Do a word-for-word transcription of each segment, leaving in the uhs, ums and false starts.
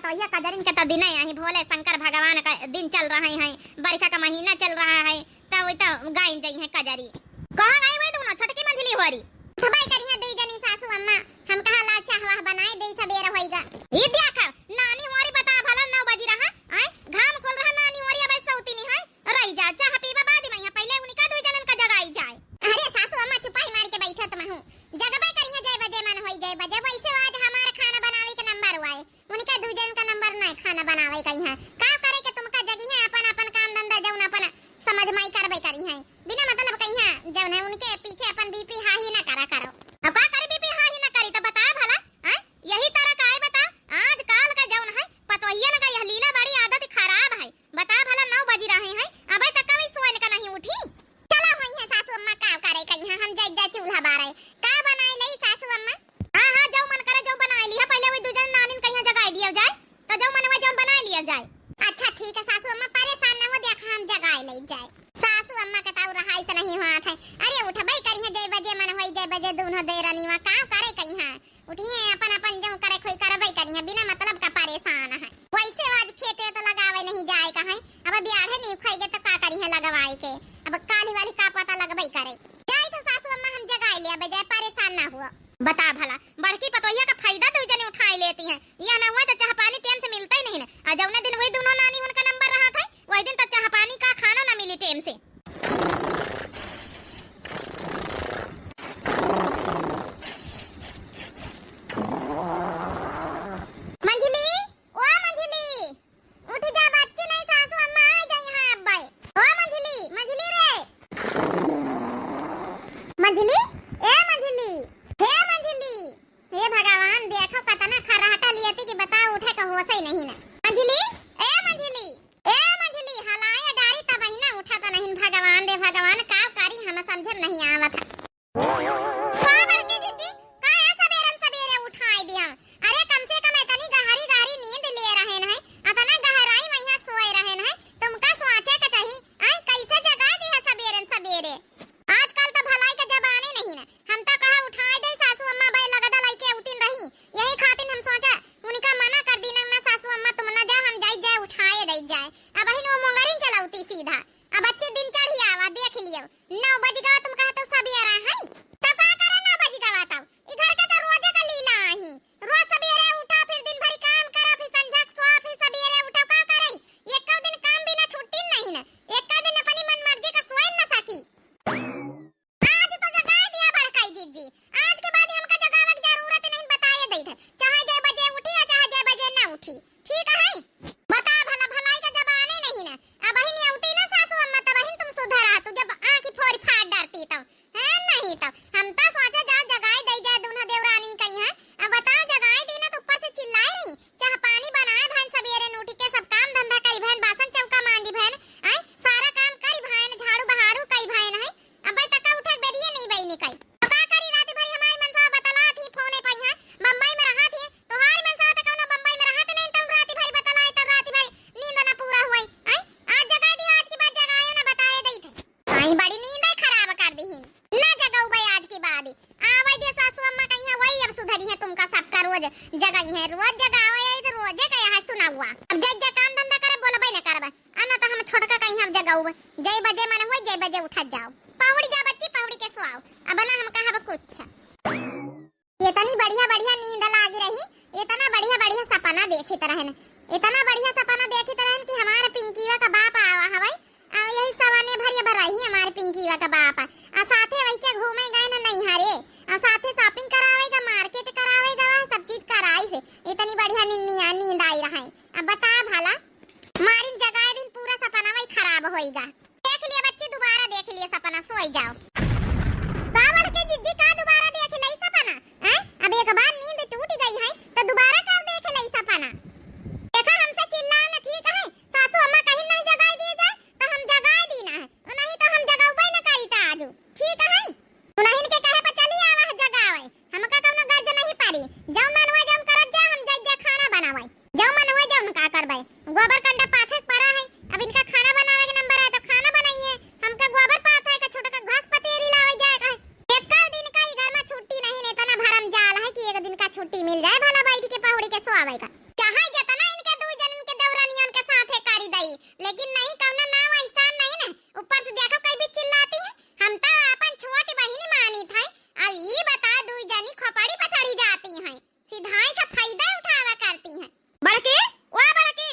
भैया कजरिन के तो दिने आही, भोले शंकर भगवान का दिन चल रहा है, बरखा का महीना चल रहा है, तब तो गाइन जइहैं कजरी। कहाँ गई वही दोनों छोटकी मंझली होरी? उठबे करिहैं दुई जनी सासू अम्मा, हम कहा ला चाह वाह बनाए दे, सबेर होइगा। ई देखा, नानी होरी बता भला नौ बजी रहा, आय, घाम खुल रहा, नानी होरी अबे सौती नहीं है, रही जा, चाह पीबा बाद में, यहाँ पहले उनका दुई जनन का जगाई जाए। अरे सासू अम्मा चुपाई मार के बैठत महू, जगबे करिहैं जय बजे मन होई जय बजे, वैसे आज हमार खाना बनावे के नंबर हुआ है, उनका दुई जन का नंबर नहीं खाना बनावे करिहैं, का करे के तुमका जगिहैं अपन अपन काम धंधा जौन अपन समझ माई करबे करिहैं। बिना मतलब कहिया जौन है उनके पीछे अपन बीपी हाही ना करा करो। अब का करी बीपी हाही ना करी तो बता भला, हैं? यही तरह का है बता, आजकल का जौन है पतोहियन का यह लीला बड़ी आदत खराब है। बता भला नौ बजी रहे हैं, अबे तक कभी सोन का नहीं उठी। चला होइहैं सासू अम्मा का करे कहिया हम जज्जा चूल्हा बारे। का बनाए लई सासू अम्मा? हाँ, हाँ, जौ मन करे जौ बनाए लिहा, पहले वही दू जन नानिन कहिया जगाई दिया जाए। तो जौ मनवा जौन बनाए लिया जाए। अच्छा ठीक है सासू अम्मा, परेशान ना हो, देखा हम जगाए ले जाए। सासू अम्मा के ताऊ रहाई से नहीं हुआ था। अरे उठबे करिहैं जय बजे मन होई जय बजे, दूनो देरनिवा का करे कहिया। उठिहैं अपन अपन जौ करे खोई करबे करिहैं, बिना मतलब का परेशान है। वैसे आज खेते तो लगावे नहीं जाए का है, अब बियाढ़े नहीं उखाइगे तो का करिहैं लगवाई के, अब काली वाली का पता लगबे करे। जाई तो सासू अम्मा हम जगाए ले, अब जाए परेशान ना हुआ। बता भला, बड़की पतोहिया का फायदा दू जने उठाए लेती हैं। यह न हुआ तो चाह पानी टेम से मिलता ही नहीं ना। आ जौने दिन हुई दोनों नानी उनका नंबर रहा था, वही दिन तो चाह पानी का खाना ना मिली टेम से। मंझली, ओ मंझली, उठ जा बच्ची, नहीं सासू अम्मा आ जाई हैं अब्बे। ओ मंझली, मंझली रे। मंझली, ए मंझली, हे मंझली। हे भगवान, देखो कतना खर्राटा लियती कि बताओ उठे का होश ही नहीं ना। मंझली, ए मंझली, ए मंझली, हलाए डारी तब ही ना उठा तो नहीं। भगवान रे भगवान, का करी हम समझे में नहीं आवत है। का बड़की जिज्जी, का है सबेरन सबेरे उठाए दिया? अरे कम से कम इतनी गहरी गहरी नींद ले रहे हैं, इतना गहराई में यहाँ सोए रहे हैं, तुमका सोचे के चाही, आई कैसे जगा दिया सबेरन सबेरे? आजकल तो भलाई के जमाने नहीं ना, हम तो कहा उठाए दे सासू अम्मा बे लगदा लइके उतिन रही, यही खातिर हम सोचा उनका मना कर दी ना, ना सासू अम्मा तुम ना जा, हम जाई जाए उठाए दे जाए। अब ही वो मुंगरिन चलौती सीधा, अब अच्छे दिन चढ़ी आवा देख लियो। नौ बज गवा, तुम कहत हो सबेरा है, तो का करे नौ बज गवा? तब ई घर का तो रोजे का लीला आही, रोज सबेरे उठा, फिर दिन भरी काम करा, फिर संझा के सोआ, फिर सबेरे उठा, का करे? एक दिन काम बिना छुट्टी नहीं ना, एक दिन अपनी मन मर्जी का सोए न सकी। आज तो जगाए दिया बड़काई जिज्जी, आज के बाद हमका जगावे की जरूरत नहीं, बताए देत है, चाहे जय बजे उठी या चाहे जय बजे ना उठी, ठीक है? बता भला, भलाई का जमाने नहीं ना। अब बहिन अउती ना सासू अम्मा, तब बहिन तुम सुधरा, तू जब आँखी फोड़ फाड़ डरती तो, हैं? नहीं तो हम तो सोचे जा जगाए दे जाए दूल्हा देवरानिन कहीं है। अब बता जगाए दी ना तो ऊपर से चिल्लाए रही, चाह पानी बनाए भैन, सबेरे न उठ के सब काम धंधा करी भैन, बासन चौका मांजी भैन, आए सारा काम करी भैन, झाड़ू बहारू करी भैन है। अब्बे तक उठे बेरिये नहीं बई निकल। तो का करी, रात भरी हमारी मनसा बतला थी, फोने पे यहाँ बम्बई में रहा थी, तोहारी मनसा तो कौनो बम्बई में रहा थी नहीं, तब रात भरी बतलाए, तब रात भरी नींद ना पूरा हुई। आई, आज जगाए दी, आज के बाद जगाए ना, बताए दई थे। आई, बड़ी नींद है खराब कर दी ही। ना जगाऊ बई आज के बाद। आवे दे सासू अम्मा कहीं वही अब सुधरी है, तुमका सबका रोज जगाई है, रोज जगावे है तो रोजे का यहाँ सुना हुआ। अब जय जय काम धंधा करे, बोलबे न करबे। आ ना तो हम छोटका कहीं हम जगाऊ, जय बजे मन हुए, जय बजे उठत जाओ। पहुड़ी जा बच्ची, पहुड़ी के सोआओ, अब ना हम कहब कुछ। इतनी बढ़िया बढ़िया नींद लागी रही, इतना बढ़िया बढ़िया सपना देखित रहन, इतना बढ़िया सपना देखित रहन कि हमारे पिंकीवा का बाप आवा हवै, आ यही सवने भर ये भर रही हमारे पिंकीवा का बाप, आ साथे वही के घूमे गए न नैहरे, आ साथे shopping करावेगा, market करावेगा, वह सब चीज कराई से इतनी बढ़िया निन्निया नींद आई रहे। अब बता भला, मारिन जगाए दिन पूरा सपना वही खराब होइगा। देख लिए बच्ची, दोबारा देख लिए सपना, सोई जाओ। का बड़के जिज्जी, का दोबारा देख लई सपना? हैं? अब एक बार नींद टूट गई है तो दोबारा का देख लई सपना? देखा हमसे चिल्लाओ ना, ठीक है? सासू अम्मा कहीं नहीं जगाए दिए जाए तो हम जगाए दी ना है, और नहीं तो हम जगाउबे न करी था आजू, ठीक है? उन्हीं के कहे पर चली आवा है जगावे, हमका कौनो गर्ज नहीं पारी। जौन मन हुए जौन करत जा, हम जाई जा खाना बनावे। जौन मन हुए जौन का करबे, गोबर कंडा पाथे के पड़ा है। अब इनका खाना बनावे के नंबर है तो खाना बनाइए, हमका गोबर पाथे का छोटा का घास पतेरी लावे जाए का है। एक दिन का ही घर में छुट्टी नहीं, इतना भरम जाल है कि एक दिन का छुट्टी मिल जाए भला बैठ के पहुड़ी के सोआवे का। चाहे जितना लेकिन नहीं, कौनो नाव एहसान नहीं ना, ऊपर से देखो कई भी चिल्लाती है। हम तो अपन छोटी बहिनी मानित है, अब ई बता दुई जनी खोपड़ी पर चढ़ी जाती हैं, सिधाई का फायदा उठावा करती हैं। बड़की, ओ बड़की।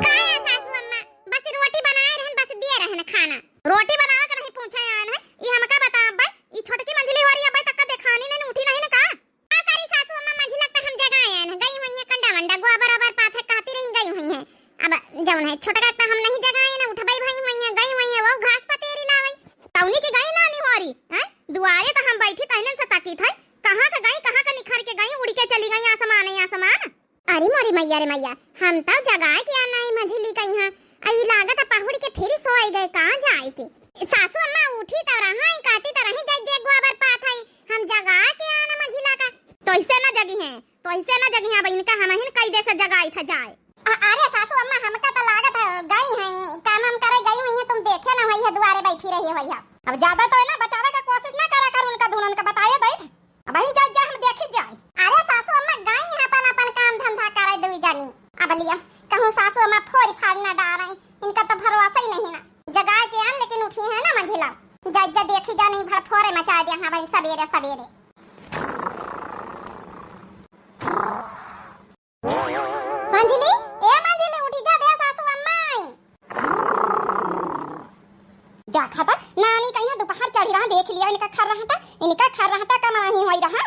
का है सासू अम्मा? बस रोटी बनाए रहन, बस दिए रहन खाना। रोटी बनावे के नहीं पूछे आन है, ई हमका बता अब्बे, ई छोटकी मंझली होरी अब्बे तक का देखानी नहीं, उठी नहीं ना का? का करी सासू अम्मा, मंझला त हम जगाए आन है, गई हुई है कंडा वंडा, गोबर ओबर पाथे कहती रही गई हुई है। अब जौन है छोटका त हम नहीं जगाए ना, उठबई भई हुई है, गई हुई है, वो घास पतेरी लावई। तौनी की गई नानी होरी, हैं? दुआरे त हम बैठी तहनन से ताकीत है, कहाँ का गई, कहाँ का निखर के गई, उड़ के चली गई आसमान, आसमान। अरे मोरी मैया रे मैया, हम तो जगाए के आना है मंझली कइहाँ। अई लागत है पहुड़ के फिर सोई गए, कहाँ जाए के? सासू अम्मा उठी तो रहा है, कहती तो रही, "जय जय गोबर पात है, हम जगा के आना मंझिला का।" तो इसे ना जगी हैं, तो इसे ना जगी हैं, अब इनका हम ही कई दे से जगाई था जाए। अ-, अरे सासू अम्मा, हमका तो लागत है गई हैं, काम हम करे गई हुई हैं, तुम देखे ना हुई है, दुआरे बैठी रही हुई है। अब ज्यादा तो है ना बचावे का कोशिश ना करा कर, उनका दुल्हन का बताए दे। अब हम जाई जा, हम देखी जाई। अरे सासू अम्मा गई हैं अपन, अपन काम धंधा करे दुई जानी। अब लिया, कहूँ सासू अम्मा फोरी फाड़ ना डारे, इनका तो भरोसा ही नहीं ना। जगा के आन लेकिन उठी है ना मंझिला। जाई जा देखी जा, नहीं भड़ फोरे मचा दे, हाँ भाई सबेरे सबेरे। मंझली, ए मंझली, उठी जा दे सासू अम्मा आई। देखा था, नानी कइहाँ दुपहर चढ़ी रहा, देख लिया इनका खर्राटा, इनका खर्राटा का मनाही होई रहा।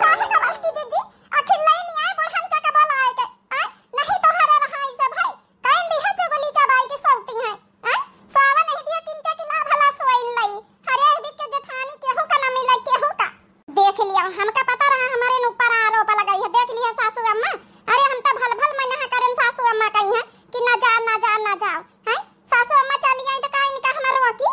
काहे का बड़की जिज्जी, आखिर लई नहीं आए बुढ़न चा का बोलाए के, आए? नहीं तो हरे रहा इसे भाई, कइन दिहे चुगली चबाई के सोती हैं, आए? सावा नहीं दिया किंचा की ला भला सोइन लई, हरे अरबित के जेठानी केहू का न मिले, केहू का। देख लिया, हमका पता रहा हमारे न ऊपर आरोप लगाई है। देख लिया सासू अम्मा, अरे हम तो भल भल मना करेन, सासू अम्मा कइहाँ कि ना जाओ, ना जाओ, ना जाओ। हैं? सासू अम्मा चली आई तो का इनका हमार रोकी?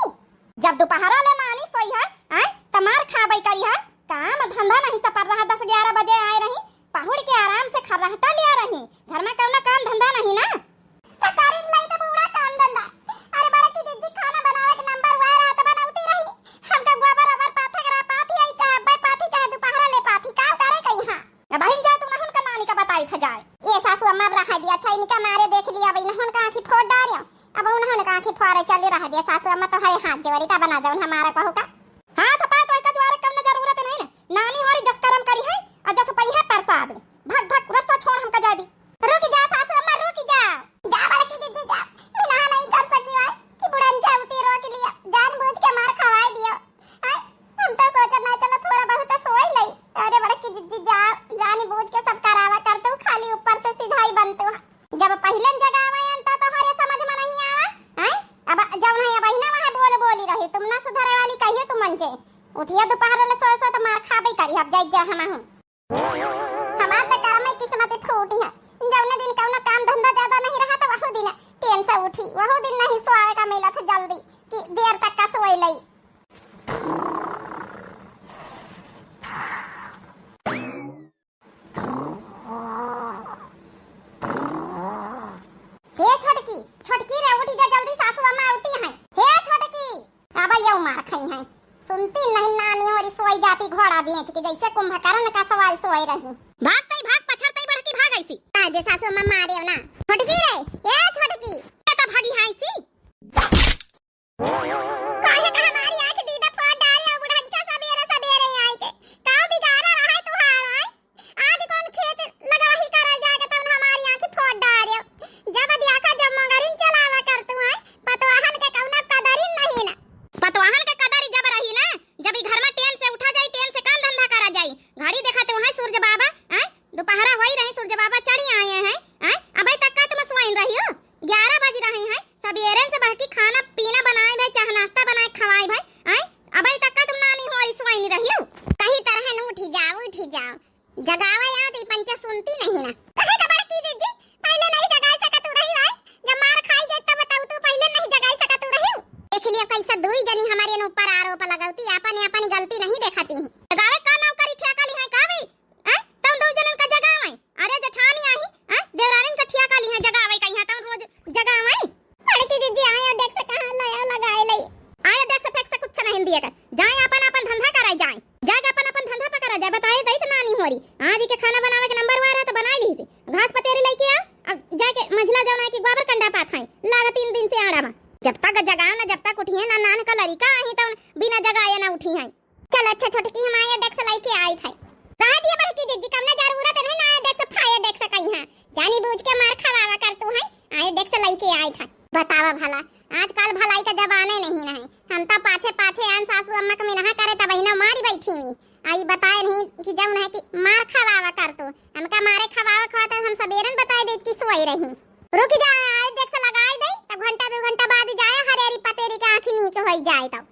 जब दुपहरा ले मानी सोई है, हैं? त मार खाबई करी है। काम धंधा नहीं सपर रहा, दस ग्यारह बजे आए रही, पहुड़ के आराम से खर्राटा लिया रही। घर में कौनो काम धंधा नहीं ना? का करी लई त बूढ़ा काम धंधा। अरे बड़की जिज्जी खाना बनावे के नंबर वा रात बनौती रही। हमका गोबर ओबर पाथे करा पाथी आई, चाहे अब्बे पाथी, चाहे दुपहरा ले पाथी, का करे कइहाँ? ए बहिन जा, तू नहुन का नानी का बताई था जाए। ए सासू अम्मा अब रहा दिया, अच्छा इनका मारे देख लिया, अब इनहुन का आँखी फोड़ डारियो। अब उनहुन का आँखी फोड़े चली रहा दिया, सासू अम्मा तो हरे हाथ जोड़ी ता बना जाउन हमारे पहू का। हाथ पाए तो एका ज्वारे कम न जरूरत नहीं ना। नानी होरी जस करम करी है, आ जस पई है प्रसाद। भग, भग, रस्ता छोड़ हमका जाए दी। रुक जा सासू अम्मा, रुक जा। जा बड़की जिज्जी जा, मैं ना नहीं कर सकी भाई कि बुढ़न चाहती रोक लिया, जानबूझ के मार खवाए दियो। हाय, हम तो सोचत ना चलो थोड़ा बहुत तो सोई लई। अरे बड़की जिज्जी जा, जानी बूझ के सब करावा कर तू, खाली ऊपर से सिधाई बन तू। जब पहिलन जगावे अंता तो हरे समझ में नहीं आवा, हैं? अब जौन है अब अहिना वहाँ बोल बोली रही, तुम ना सुधरे वाली कहिए तुम मंजे। उठिया दोपहर ले सो सो तो मार खाबे करी, अब जाई जा हम हूँ। हमार तो कर्म में किस्मत फूटी है, जौने दिन कौनो काम धंधा ज्यादा नहीं रहा तो वहू दिन टेन से उठी, वहू दिन नहीं सोए का मिला था जल्दी कि देर तक का सोए लई। हे छोटकी, छोटकी रे, उठ जा जल्दी, सासू अम्मा आवती हैं। हे छोटकी, अब यौ मार खाई हैं। सुनती नहीं नानी होरी सोई जाती घोड़ा बेच के, जैसे कुंभकर्ण का सवाल सोए रही। भाग तई भाग, पछड़ तई बड़की भाग ऐसी। आ दे सासू अम्मा मारे ना। छोटकी रे, ए छोटकी, ये तो भागी है ऐसी। काहे का हमारी आँख दीदा फोड़ डारे हो बुढ़ंचा सबेरे सबेरे आई के? का बिगाड़ा रहा है तुहार, आय? आज कौन खेत लगाही करल जाके तौन हमारी आँख फोड़ डारे हो? जब देखा जब मगरिन चलावा कर तू, आय? पतवाहन के कौनो कदरिन नहीं ना। पतवाहन के कदर जब रही ना, जब ई घर में टेन से उठा जाई, टेन से काम धंधा करा जाई। घड़ी देखा तो वहाँ सूरज बाबा, आय? दोपहरा होई रही, सूरज बाबा चढ़ी आए हैं, आय? अबे तक का तुम सोइन रही हो? ग्यारह बज रही हैं, सबेरन से बहकी खाना पीना बनाए भाई, चाह नाश्ता बनाए खवाए भाई, आय? अबे तक का तुम नानी होरी सोइन रही हो? कहीं तरह न उठी जाओ, उठी जाओ, जगावे आओ तो ई पंचा सुनती नहीं ना। कहे का बड़की जिज्जी, पहले नहीं जगाए सकत तू रही हो, जब मार खाई जाए तब बताऊ तू पहले नहीं जगाए सकत तू रही हो। देख लिया कैसा दुई जनी हमारे न ऊपर आरोप लगावती, आपन आपन गलती नहीं देखती। जगावे का नौकरी ठेका ली है का बे? हैं? तउन दो जनन का जगावइ। अरे जेठानी आही, हैं? देवरानिन का ठियाका लिहा जगावइ, कहिया तउन रोज जगावइ। बड़की जिज्जी आए और डेस्क कहाँ लाया लगाए लई। आए डेस्क फेंक से कुछ नहीं दिए कर। जाए आपन आपन धंधा कराए जाए। जाके आपन आपन धंधा पकड़ा जाए, बताए दई त नानी होरी। आज के खाना बनावे के नंबर वार है तो बनाए ली से। घास पतेरी लेके आ, जाके मझला जौन है कि गोबर कंडा पात हैं, लागा तीन दिन से आड़ा मा। जब तक जगाओ ना, जब तक उठिए ना, नान का लड़िका आही तौन बिना जगाए ना उठी हैं। चल अच्छा छोटकी, हम आयो डेस्क लइके आइत है। रह दिया बड़की जिज्जी, कवना जरूरत नहीं ना आयो डेस्क फायो डेस्क कहीं है। जानी बूझ के मार खवावा कर तू है, आयो डेस्क लइके आइत है। बतावा भला, आजकल भलाई का जमाने नहीं ना है। हम तो पाछे पाछे आन सासू अम्मा का मिनहा करे तब हिना मारी बैठी नी। आई बताए नहीं कि जौन है कि मार खवावा कर तू। हमका मारे खवावा खवाते हम सबेरन बताए देत कि सोई रही। रुक जा, आयो डेस्क लगाए दे, तब घंटा दो घंटा बाद जाए हरेरी पतेरी के आँखी नीक होई जाए तब।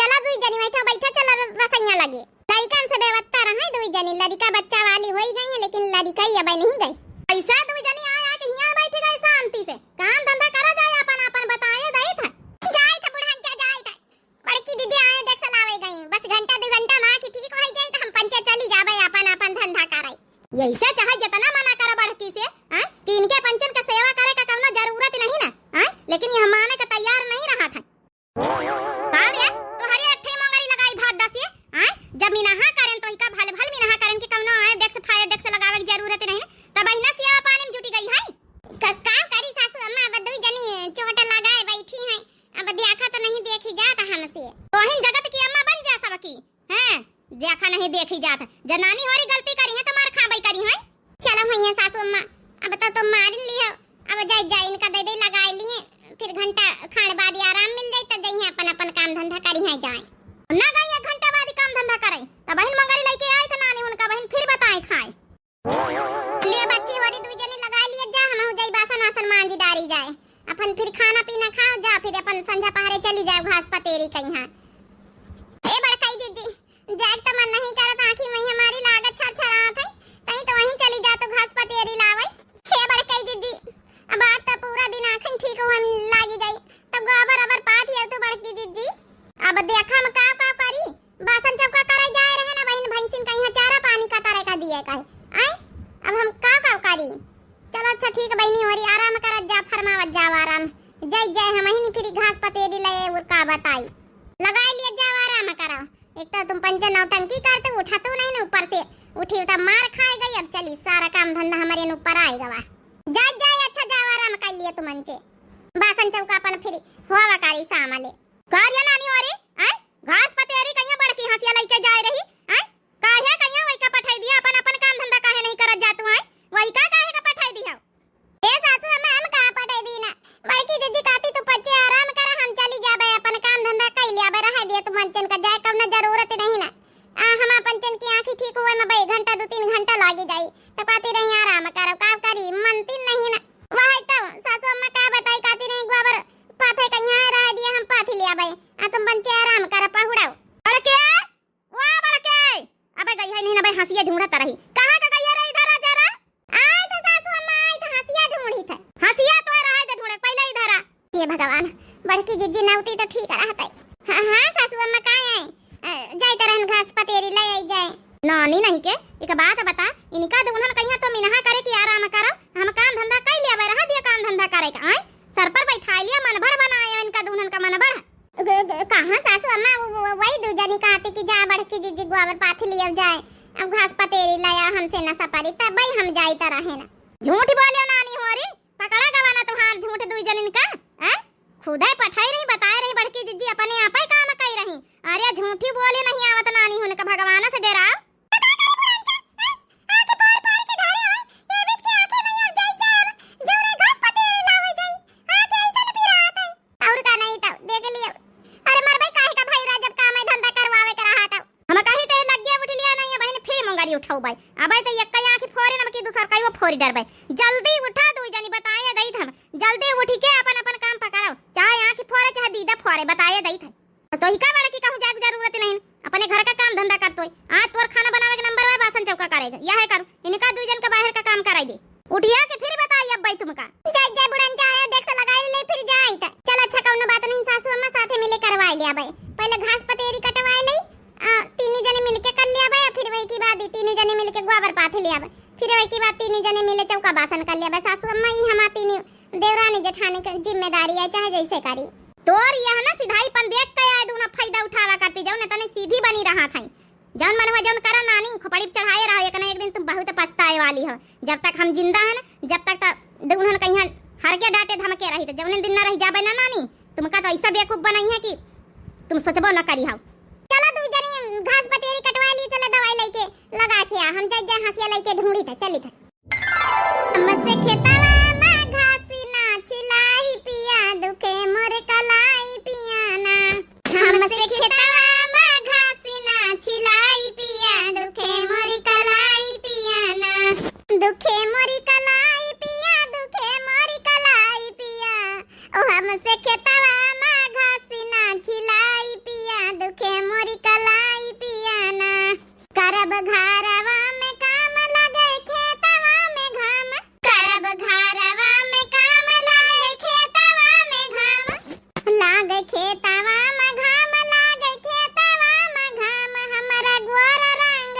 चला दुई जनी बैठा, बैठा, चला र-, रसैया लगे। लइकन से बेवत्ता रहे दुई जनी, लड़िका बच्चा वाली होई गई है, लेकिन लड़िका ही अबे नहीं गई। ऐसा दुई जनी आया कि हियाँ बैठ गए शांति से, काम धंधा करा जाए, अपन, अपन बताए दई था। जाए था बुढ़न जा, जाए था। बड़की दीदी आए डेस्क लावे गई, बस घंटा दो घंटा मा कि ठीक होई जाए तो हम पंचे चली जाबे, अपन, अपन धंधा करे। यही से चाहे जितना मना करा बड़की से, हाँ, कि इनके पंचन का सेवा करे का कवनो जरूरत नहीं ना, हाँ, लेकिन यह माने का तैयार नहीं रहा था। का रे, तोहरे अट्ठे मोंगरी लगाई भात दसिए, आय? जब मिनहा करेन तो इका भल भल मिनहा करेन कि कौनो आय डेस्क फायर डेस्क लगावे की जरूरत नहीं, तब बहिना सियावा पानी में जुटी गई है। क-, का करी सासू अम्मा, अब दुई जनी चोट लगाए बैठी हैं, अब देखा तो नहीं देखी जात हमसे। तोहिन जगत की अम्मा बन जा सबकी, हैं? देखा नहीं देखी जात, जनानी होरी गलती करी है तो मार खाबई करी है। चलो भैया सासू अम्मा, अब तो तुम मारिन लियो, अब जाई जाई इनका दे दे लगाए लिए, फिर घंटा खाड़ बाद ही आराम मिल जाई, तब जइहे अपन अपन काम धंधा करी है जाए। ना गई एक घंटा बाद ही काम धंधा करे, तब बहिन मंगरी लेके आई तो नानी उनका बहिन फिर बताए खाए। ले बच्ची होरी दुई जनी लगाए लिए जा, हम हो जाई बासन वासन मांजी डारी जाए, अपन फिर खाना पीना खाओ जाओ, फिर अपन संझा पहरे चली जाओ घास पतेरी कहीं। ए बड़काई दीदी, जाए त मन नहीं करत, आँखी में हमारी लागत छरछरात है, तई तो वहीं चली जा तो घास पतेरी लावे। हे बड़कई दीदी, अब आज तो पूरा दिन आँखन ठीक हुए लागी जाई, तब गोबर अबर पात हियो तू बड़की दीदी। अब देखा हम का का करी, बासन चौका करे जाए रहे ना बहिन, भैंसिन कहीं चारा पानी का तरह का दिए का है, आय? अब हम का का करी? चलो अच्छा ठीक बहिनी होरी, आराम करत जा, फरमावत जाओ आराम। जय जय हम ही फिर घास पतेरी ले और का बताई। लगाई लिए जाओ आराम करो। एक तो तुम पंचे नौटंकी करते, उठा तो नहीं ना ऊपर से। उठी तो मार खाए गई, अब चली सारा काम धंधा हमारे न ऊपर आए गवा। जा जा अच्छा जाओ आराम कर लिए तुम अंचे। बासन चौका अपन फिर हुआ वकारी सामले। का रे नानी हो रे, आय? घास पतेरी कहिया बड़की हंसिया लइके जाए रही, आय? काहे कहिया वही का पठाई दिया, अपन, अपन काम धंधा काहे नहीं करत जा तू, आय? वही का काहे का पठाई दिया? ए सासू अम्मा, हम कहाँ पठाई दी ना? बड़की दीदी कहती तू पच्चे आराम करा, हम चली जाबे, अपन काम धंधा कई लियाबे, रहे दिए तू मंचन का जाए, कौनो जरूरत नहीं ना। आ, हम पंचन की आँखी ठीक हुए में भाई घंटा दो तीन घंटा लागी जाई, तो कहती रही आराम करो, का करी, मनती नहीं ना। वही तो सासू अम्मा का बताई, कहती रही गोबर पाथे कहीं रह दिया, हम पाथी ले आबे, आ तुम पंचे आराम कर पहुड़ाओ। बड़के, ओ बड़के, अबे गई है नहीं ना भाई, हंसिया ढूंढत रही, कहाँ का गई है रे, इधर आ जरा। आई तो सासू अम्मा, आई तो हंसिया ढूंढी थे। हंसिया तो रहा दे ढूंढे, पहले इधर आ। हे भगवान, बड़की जिज्जी नौती तो ठीक रहत है। हाँ, हाँ, सासू अम्मा, का है? अ, जाई तो रहन घास पतेरी ले आई जाए। नानी नहीं के, एक बात बता, इनका दुल्हन कहिया तो मिनहा करे कि आराम करो, हम काम धंधा कई लिया, रहा दिया काम धंधा करे का, आय? सर पर बैठा लिया, मनबढ़ बनाए इनका दुल्हन का मनबढ़। ग-, ग-, कहाँ सासू अम्मा, वो, वो, वही दू जनी कहती कि जा बड़की जिज्जी गोबर पाथी लिया जाए, अब घास पतेरी लाया हमसे न सपरी, तब भाई हम जाई त रहे ना। झूठ बोले नानी हो री, पकड़ा गवा ना तुहार झूठ दुई जनिन का, हैं? खुदे पठाई रही, बताए रही बड़की जिज्जी, अपने आप ही काम कई रही। अरे झूठी बोली नहीं आवत नानी हुन का, भगवान से डराओ। तो का करे बुढ़ान चा, हैं? आँखें फोर फोर के ढारे हो, ये बीत के आँखें में अब जाई जाए, जौरे घास पतेरी लावे जाई, आँखें ऐसन पिरात है। और का नहीं तो, देख लियो। अरे मरबे काहे का भाई राज, जब काम है धंधा करवावे के रहा तो। हम कही ते लग गया उठ लिया नहीं, बहिन फिर मुंगरी उठाओ भाई। अबे तो यक्का आँखी फोरे न की दूसर का वो फोरी डरबे। जल्दी उठा दू जनी बताए दई हम। जल्दी उठी के अपन अपन काम पकड़ो। चाहे आँखी फोरे चाहे दीदा फोरे बताए दई थे। तो तोही का बड़ा की कहूँ जाए के जरूरत नहीं। अपने घर का काम धंधा कर तोई। आज तोर खाना बनावे के नंबर है, बासन चौका करेगा। यह है करू। इनका दू जन का बाहर का काम कराई दे। उठिया के फिर बताई अब भाई तुमका। जाई, जाई, बुढ़न जाए, डेस्क लगाई ले, फिर जाई त। चल अच्छा, कौनो बात नहीं, सासू अम्मा साथे मिले करवाई लिया भाई। पहले घास पतेरी कटवाई ले, आ, तीनों जने मिलके कर लिया भाई, फिर वही की बात ही तीनों जने मिलके गोबर पाथे लिया भाई। फिर वही की बात तीनों जने मिले चौका बासन कर लिया भाई। सासू अम्मा, ई हमार तीनों देवरानी जेठानी के जिम्मेदारी है, चाहे जैसे करी। तोर यह ना सिधाईपन देख के आए दूना फायदा उठावा करती, जौन तने सीधी बनी रहा था। जौन मन हुआ जौन करा नानी, खोपड़ी पे चढ़ाए रहो, एक ना एक दिन तुम बहुत पछताए। वाली हो। जब तक हम जिंदा है ना, जब तक त-, द-, उन्हन कहिया हर के डांटे धमके रही, त जौने दिन ना रही जाबे ना नानी, तुमका तो ऐसा बेवकूफ बनाई है कि तुम सोचबो ना करी हो। चलो दू जनी घास पतेरी कटवा ली, चलो दवाई लेके लगा के आ, हम जाई, जाई हंसिया लेके ढूंढी थे, चली थे। हमसे खेतवा में घास ना छिलाई पिया, दुखे मोर कलाई पिया ना। हमसे खेतवा में घास ना छिलाई पिया, दुखे मोर कलाई पिया ना। दुखे मोर कलाई पिया, दुखे मोर कलाई पिया। ओ हमसे खेतवा में घास ना छिलाई पिया, दुखे मोर कलाई पिया ना। करब घरवा में काम, लगे खेतवा में घाम। करब घरवा में काम, लगे खेतवा में घाम। लागे खेतवा में घाम, लागे खेतवा में घाम। हमरा गोर रंग,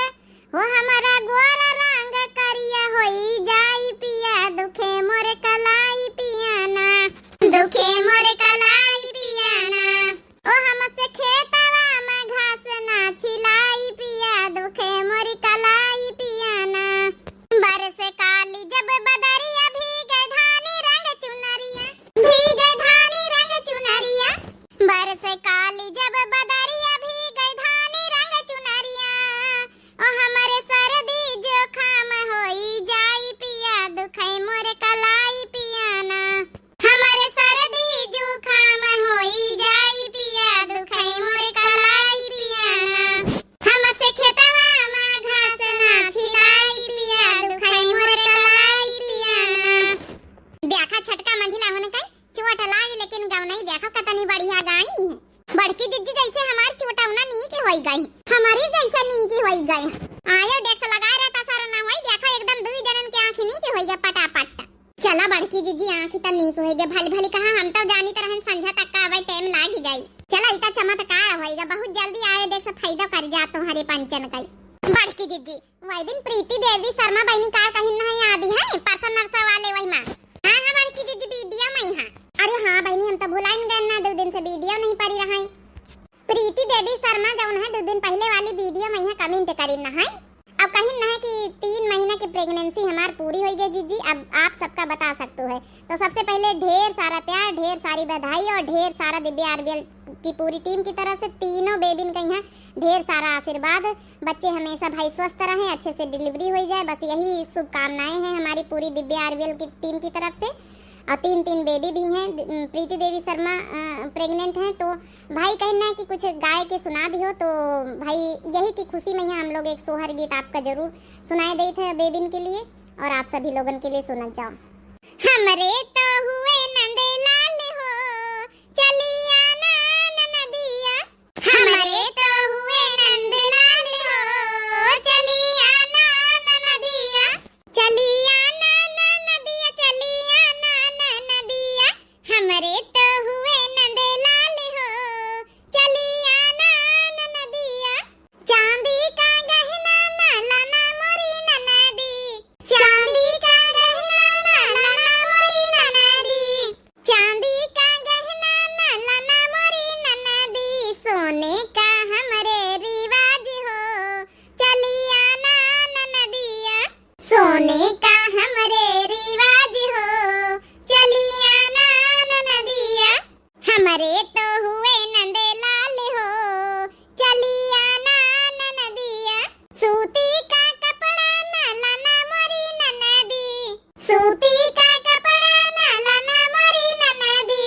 हो हमरा गोर रंग करिया होई जाई पिया, दुखे मोर कलाई पिया ना। दुखे मोर कलाई पिया ना। ओ हमसे खेतवा में घास ना छिलाई पिया, दुखे मोरी कलाई पिया ना। बरसे काली जब बदरिया, भीगे धानी रंग चुनरिया। भीगे धानी रंग चुनरिया। बरसे काली जब बदरिया, भीगे धानी रंग चुनरिया। ओ हमरे सर्दी जुखाम होई जाई पिया, दुखे मोर कलाई पिया ना। हमरे सर्दी जुखाम होई जाई पिया, दुखे मोर कलाई पिया ना। हमसे खेतवा में घास ना छिलाई पिया, दुखे मोर कलाई पिया ना। देखा छोटका मंझिला होने कई चोट लागी, लेकिन गवनई देखा कतनी बढ़िया गाई। बड़की जिज्जी जैसे हमार चोटौना नीक होई गई, हमारी जैसे नीक होई गई। आयो डेक्स लगाए रहता सर ना होई, देखा एकदम दुई जनन के आँखी नीक होई गई पटापट। चला बड़की जिज्जी, आँखी त नीक होई गई, भली भली कहा हम तो जानी तरहन संझा तक का अबे टाइम लागी जाई। चला इता चमत्कार होई गई, बहुत जल्दी आयो डेक्स फायदा कर जा तुम्हारे पंचन का। बड़की जिज्जी, वही दिन प्रीति देवी शर्मा बहिनी का कहिन नहीं याद है, परसों नरसा वाले वही माँ। हाँ, हाँ, बड़की जिज्जी वीडियो में ही हाँ। अरे हाँ बहिनी, हम तो भुलाइन गए ना, दो दिन से वीडियो नहीं पड़ी रहा। प्रीति देवी शर्मा जौन है, दो दिन पहले वाली वीडियो में यहाँ कमेंट करिन है। अब कहिन है कि तीन महीना की प्रेगनेंसी हमार पूरी हो गई जिज्जी, अब आप सबका बता सकते हैं। तो सबसे पहले ढेर सारा प्यार, ढेर सारी बधाई और ढेर सारा दिव्या आरबीएल की पूरी टीम की तरफ से तीनों बेबिन का यहाँ ढेर सारा आशीर्वाद। बच्चे हमेशा भाई स्वस्थ रहें, अच्छे से डिलीवरी हो जाए, बस यही शुभकामनाएं हैं हमारी पूरी दिव्या आरबीएल की टीम की तरफ से। और तीन, तीन बेबी भी हैं, द-, प्रीति देवी शर्मा, अ, प्रेग्नेंट हैं, तो भाई कहना है कि कुछ गाय के सुना दियो, तो भाई यही की खुशी में यहाँ हम लोग एक सोहर गीत आपका जरूर सुनाए देत है बेबिन के लिए और आप सभी लोगन के लिए सुनत जाओ। हमरे तो हुए नंदलाल हो, चलिया ना ननदिया। हमरे तो हुए नंदलाल हो, चलिया ना ननदिया। चलिया ना ननदिया, चलिया ना ननदिया। हमरे तो हुए नंदलाल हो, चलिया ना ननदिया। चांदी का गहना ना लाना मोरी ननदी, चांदी का गहना ना लाना मोरी ननदी। चांदी का गहना ना लाना मोरी ननदी, सोने का हमरे रिवाज हो, चलिया ना ननदिया। सोने का हमरे रिवाज हो, चलिया ना ननदिया। हमरे तो हुए नंदलाल हो, चलिया ना ननदिया। सूती का कपड़ा ना लाना मोरी ननदी, सूती का कपड़ा ना लाना मोरी ननदी,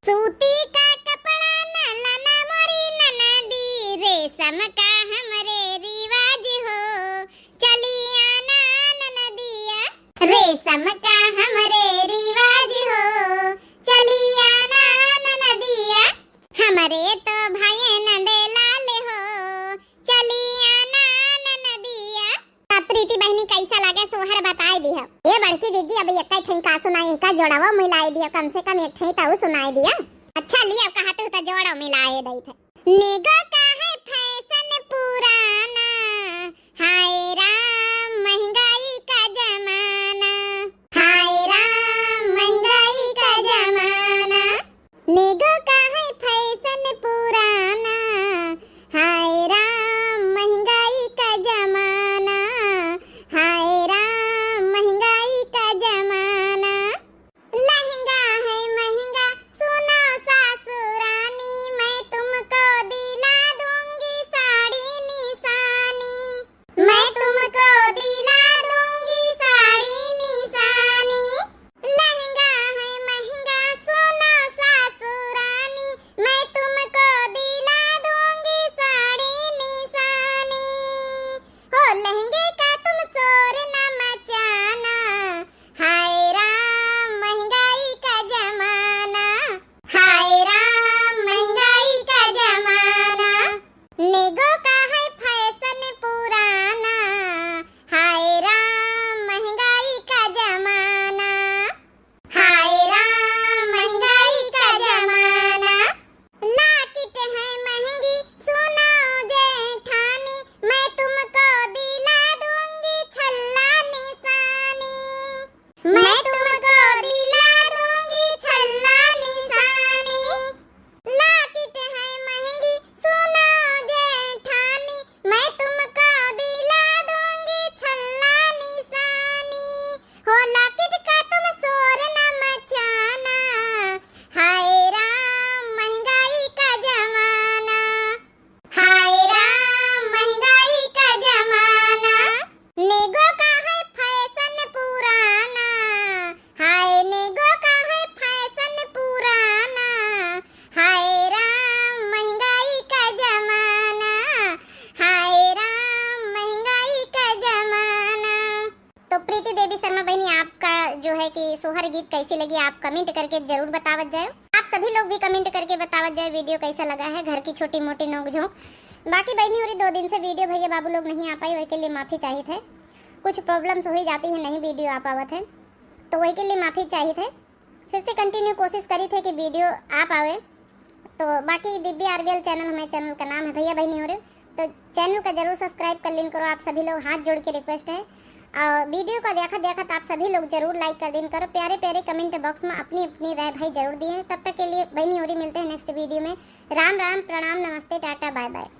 सूती का कपड़ा ना लाना मोरी ननदी। रेशम का हमरे रिवाज हो, चलिया ना ननदिया। रेशम का हमरे रिवाज हो, चलिया ना ननदिया। हमरे तो भये नंदलाल हो, चलिया ना ननदिया। अब प्रीति बहिनी कैसा लगे सोहर बताए दिया। ए बड़की दीदी, अब एक ठे का सुनाई, इनका जोड़वा मिलाए दिया, कम से कम एक ठे तो सुनाए दिया। अच्छा लिया, कहा तू तो जोड़ा मिलाए दई थे। नेगो का है फैशन पुराना, हाय राम महंगाई का जमाना, हाय राम महंगाई का जमाना। नेगो का है फैशन पुराना, हाय राम महंगाई का जमाना, हाय राम कि सोहर गीत कैसी लगी, आप comment करके जरूर बतावत जाए। आप सभी लोग भी comment करके बतावत जाए video कैसा लगा है, घर की छोटी मोटी नोक झोंक। बाकी बहनी होरी, दो दिन से video भैया बाबू लोग नहीं आ पाई, वही के लिए माफ़ी चाहित है। कुछ problems हो ही जाती है, नहीं video आ पावत है, तो वही के लिए माफ़ी चाहित है। फिर से continue कोशिश करी थे कि video आ पावे। तो बाकी दिव्या आरबीएल channel हमारे channel का नाम है भैया बहनी होरी, तो channel का जरूर subscribe कर लीन करो आप सभी लोग, हाथ जोड़ के request है। और video का देखत देखत आप सभी लोग जरूर like कर दीन करो, प्यारे प्यारे comment box में अपनी अपनी राय भाई जरूर दिए। तब तक के लिए बहनी होरी, मिलते हैं next video में। राम राम, प्रणाम, नमस्ते, टाटा, bye bye।